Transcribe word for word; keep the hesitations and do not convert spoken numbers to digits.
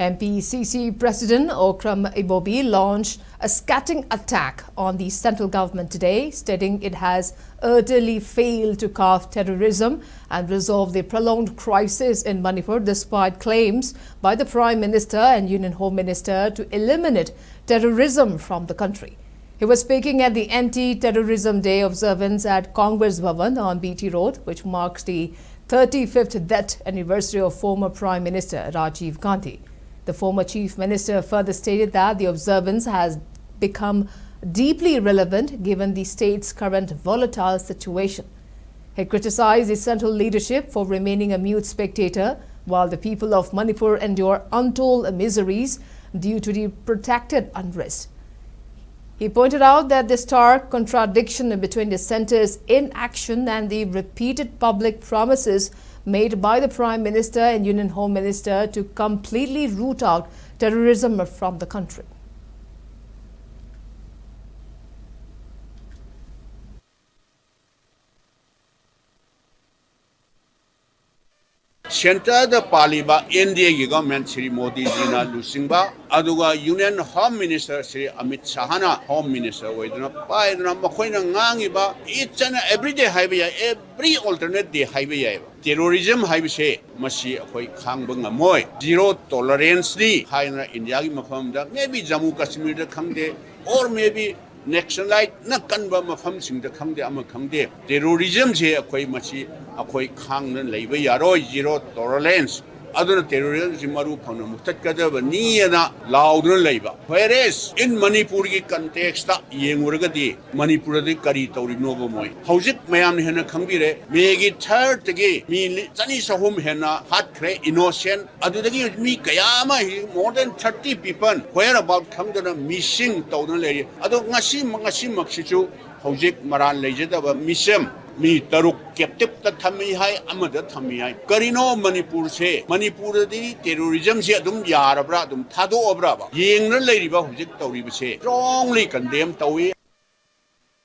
M P C C President Okram Ibobi launched a scathing attack on the central government today, stating it has utterly failed to curb terrorism and resolve the prolonged crisis in Manipur, despite claims by the Prime Minister and Union Home Minister to eliminate terrorism from the country. He was speaking at the Anti-Terrorism Day observance at Congress Bhavan on B T Road, which marks the thirty-fifth death anniversary of former Prime Minister Rajiv Gandhi. The former Chief Minister further stated that the observance has become deeply relevant given the state's current volatile situation. He criticized the central leadership for remaining a mute spectator while the people of Manipur endure untold miseries due to the protracted unrest. He pointed out that the stark contradiction between the center's inaction and the repeated public promises made by the Prime Minister and Union Home Minister to completely root out terrorism from the country. ꯁꯦꯟꯇꯔꯗ ꯄꯥꯜꯂꯤꯕ N D ꯑꯦꯒꯤ government Shri ꯃꯣꯗꯤꯖꯤꯅ ꯂꯨꯆꯤꯡꯕ, ꯑꯗꯨꯒ union home minister Shri Amit ꯁꯥꯍꯅ home minister ꯑꯣꯏꯗꯨꯅ ꯄꯥꯏꯗꯨꯅ ꯃꯈꯣꯏꯅ ꯉꯥꯡꯉꯤꯕ each and every day ꯍꯥꯏꯕ ꯌꯥꯏ, every alternate day ꯍꯥꯏꯕ ꯌꯥꯏꯕ, ꯇꯦꯔꯣꯔꯤꯖꯝ ꯍꯥꯏꯕꯁꯦ ꯃꯁꯤ ꯑꯩꯈꯣꯏ ꯈꯥꯡꯕ ꯉꯝꯃꯣꯏ꯫ Zero toleranceꯅꯤ ꯍꯥꯏꯗꯅ ꯏꯟꯗꯤꯌꯥꯒꯤ ꯃꯐꯝꯗ, maybe ꯖꯝꯃꯨ ꯀꯥꯁꯃꯤꯔꯗ ꯈꯪꯗꯦ, or maybe ꯅꯦꯛꯁꯂꯥꯏꯠꯅ ꯀꯟꯕ ꯃꯐꯝꯁꯤꯡꯗ ꯈꯪꯗꯦ, ꯑꯃ ꯈꯪꯗꯦ, ꯇꯦꯔꯣꯔꯤꯖꯝꯁꯦ ꯑꯩꯈꯣꯏ ꯃꯁꯤ ꯑꯩꯈꯣꯏ ꯈꯥꯡꯗꯅ ꯂꯩꯕ ꯌꯥꯔꯣꯏ꯫ Zero tolerance꯫ ꯑꯗꯨꯅ ꯇꯦꯔꯣꯔꯤꯖꯝꯁꯤ ꯃꯔꯨ ꯐꯪꯅ ꯃꯨꯊꯠꯀꯗꯕꯅꯤꯅ ꯂꯥꯎꯗꯨꯅ ꯂꯩꯕ꯫ Whereas in ꯃꯅꯤꯄꯨꯔꯒꯤ contextꯇ ꯌꯦꯡꯉꯨꯔꯒꯗꯤ ꯃꯅꯤꯄꯨꯔꯗꯗꯤ ꯀꯔꯤ ꯇꯧꯔꯤꯕꯅꯣꯕ ꯃꯣꯏ? ꯍꯧꯖꯤꯛ ꯃꯌꯥꯝꯅ ꯍꯦꯟꯅ ꯈꯪꯕꯤꯔꯦ, ꯃꯦꯒꯤ thirdꯇꯒꯤ ꯃꯤ ꯂꯤ-, ꯆꯅꯤ ꯆꯍꯨꯝ ꯍꯦꯟꯅ ꯍꯥꯠꯈ꯭ꯔꯦ, innocent꯫ ꯑꯗꯨꯗꯒꯤ ꯃꯤ ꯀꯌꯥ ꯑꯃ, more than thirty people where about ꯈꯪꯗꯅ missing ꯇꯧꯗꯨꯅ ꯂꯩꯔꯤ꯫ ꯑꯗꯣ ꯉꯁꯤ, ꯉꯁꯤꯃꯛꯁꯤꯁꯨ ꯍꯧꯖꯤꯛ ꯃꯔꯥꯜ ꯂꯩꯖꯗꯕ ꯃꯤꯆꯝ ꯃꯤ ꯇꯔꯨꯛ captiveꯇ ꯊꯝꯃꯤ ꯍꯥꯏ, ꯑꯃꯗ ꯊꯝꯃꯤ ꯍꯥꯏ꯫ ꯀꯔꯤꯅꯣ ꯃꯅꯤꯄꯨꯔꯁꯦ? ꯃꯅꯤꯄꯨꯔꯗꯗꯤ ꯇꯦꯔꯣꯔꯤꯖꯝꯁꯦ ꯑꯗꯨꯝ ꯌꯥꯔꯕ꯭ꯔꯥ, ꯑꯗꯨꯝ ꯊꯥꯗꯣꯛꯑꯕ꯭ꯔꯥꯕ? ꯌꯦꯡꯗꯅ ꯂꯩꯔꯤꯕ ꯍꯧꯖꯤꯛ ꯇꯧꯔꯤꯕꯁꯦ strongly condemn ꯇꯧꯏ꯫